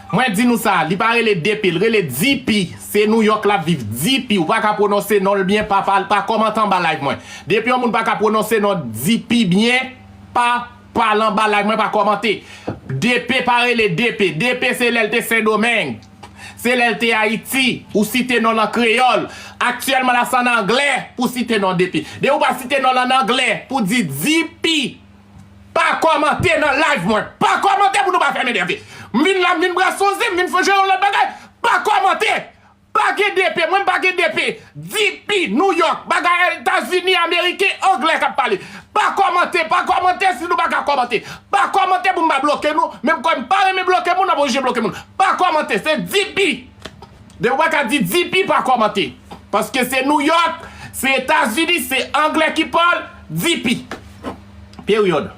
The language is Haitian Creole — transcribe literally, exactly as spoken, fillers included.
Mwen di nou sa, li pa rele D P, li rele D P. Se Nouyòk l ap viv. D P, ou pa ka pwononse non l byen, pa, pa, pa kòmante anba live mwen. Depi yon moun pa ka pwononse non D P byen, pa pale anba live mwen, pa kòmante. D P pa rele D P. D P se lè l te Sendomeng. Se lè l te Ayiti. Ou site non l an kreyòl. Aktyèlman la, se an anglè pou site non D P. Depi ou pa site non l an anglè pou di D P, pa kòmante nan live mwen. Pa kòmante pou nou pa fè m enève. M vin la, m vin bwase yon zen, m vin fè jwe yon lòt bagay. Pa kòmante. Pa gen D P, mwen m pa gen D P. D P, Nouyòk, bagay Etazini, Ameriken, anglè k ap pale. Pa kòmante, pa kòmante si nou pa ka kòmante. Pa kòmante pou m pa bloke nou, menm kòm m pa renmen bloke moun, n ap oblije bloke moun. Pa kòmante, se D P. Depi w pa ka di D P, pa kòmante. Paske se Nouyòk, se Etazini, se anglè ki pale, D P. Peryòd.